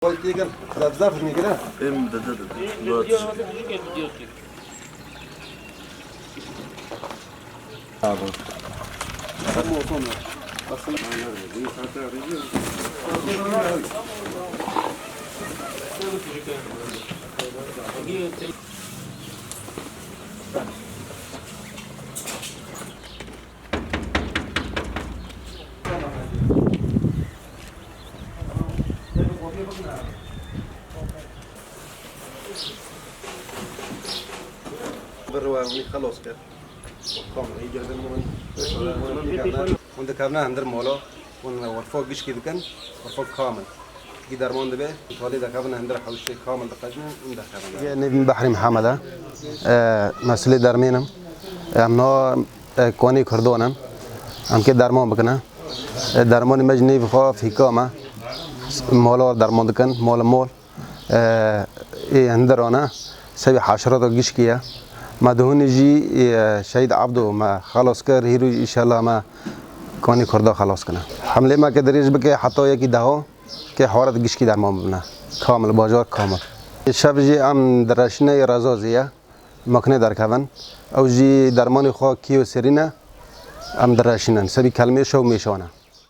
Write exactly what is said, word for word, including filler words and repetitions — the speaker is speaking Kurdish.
Zaf zaf nigire. Em dede dede. Video hazır, video çek. Tamam. Tamam, tamam. Aslında Bir we hûn xelos kir. Kamera î girdin min. Hûn dikevne hundir molo. Hûn werfok gişkî dikin. Werfok kamil. Gî derman dibe. Hûn tolê dekevin hundir hewşê kamil diqecin. Hûn dekevin. Nêv min Behrî Mihemed e. E, mesulê dermên im. Em no, e, konê Kurdan in. Em kê derman bikine. E, dermanê me ji nêv xwe fîka me. Molo derman dikin. Mol mol. Ê hindirana sebî haşerata gişkî ye. Me dihûnî jî, ê, Şehîd Abdo me xelas kir, hîro jî înşallah me kanî Kurda xelas kine. Hemlê me ke dirêj bike heta yekî deha ke haret gişkî derman bibine. Kamil, bajar kamil. Ê şev jî em direşine ê Rezazê ye. Makine derkevin. Ew jî dermanê xwe kîyo serî ne. Em direşînin. Sebî kelmê şew mêşane.